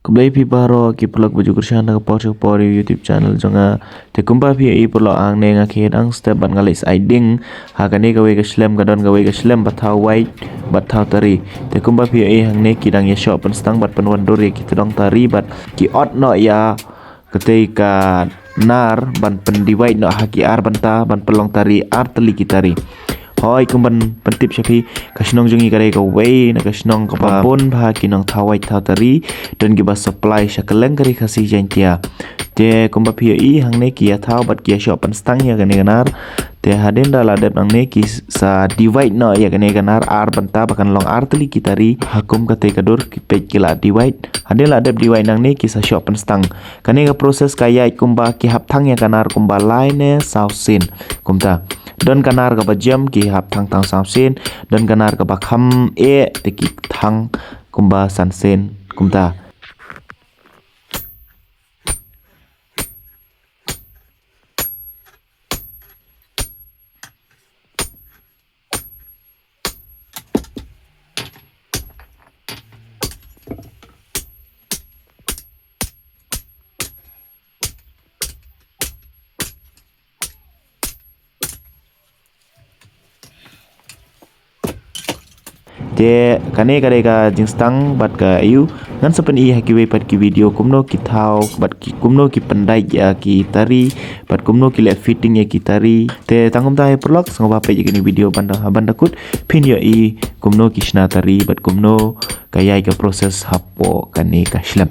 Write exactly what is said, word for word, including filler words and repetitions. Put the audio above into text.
Khublei phi baroh ki paralok ba ju kyrshan ha ka por sha ka por ïa u YouTube channel jong nga. Te kumba phi ïohi paralok, hangne nga khie dang step bad nga leit ai ding ha kane kawei ka shlem, ka don kawei ka shlem ba thaw wait bad thaw tari. Te kumba phi ïohi hangne ki dang ïa shoh pynstang bad pynwandur ïa ki tdong tari bad ki ot noh ïa katei ka nar ban pyndivide noh ha ki ar bynta ban pynlong tari ar tylli ki tari. Hoi, kum ban pyntip sha phi, ka shnong jong ngi ka dei kawei na ka shnong kaba bun bha ki nongthaw wait thaw tari, don kiba supply sha kylleng ka ri Khasi Jaiñtia. Te kumba phi ïohi hangne ki ïa thaw bad ki ïa shoh pynstang ïa kane ka nar. Te hadien da la dep nangne ki sa divide noh ïa kane ka nar ar bynta ba kan long ar tylli ki tari. Ha kum katei ka dur ki peit ki la divide. Hadien la dep divide nangne ki sa shoh pynstang. Kane ka process ka ïaid kumba ki hap thang ïa ka nar kumba lai ne saw sien. Kumta. Don ka nar kaba jem ki hap thang tang saw sien. Don ka nar kaba kham eh te ki thang kumba san sien. Kumta. Te kane ka dei ka jingstang bad ka aïu. Ngan sa pyni ha kiwei pat ki video kumno ki thaw bad ki kumno ki pyndait ïa ki tari bad kumno ki leh fitting ïa ki tari. Te tang kumta hi paralok, sngewbha peit ïa kane video ban da, ban da kut phin ïohi kumno ki shna tari bad kumno ka ïaid ka process hapoh kane ka shlem.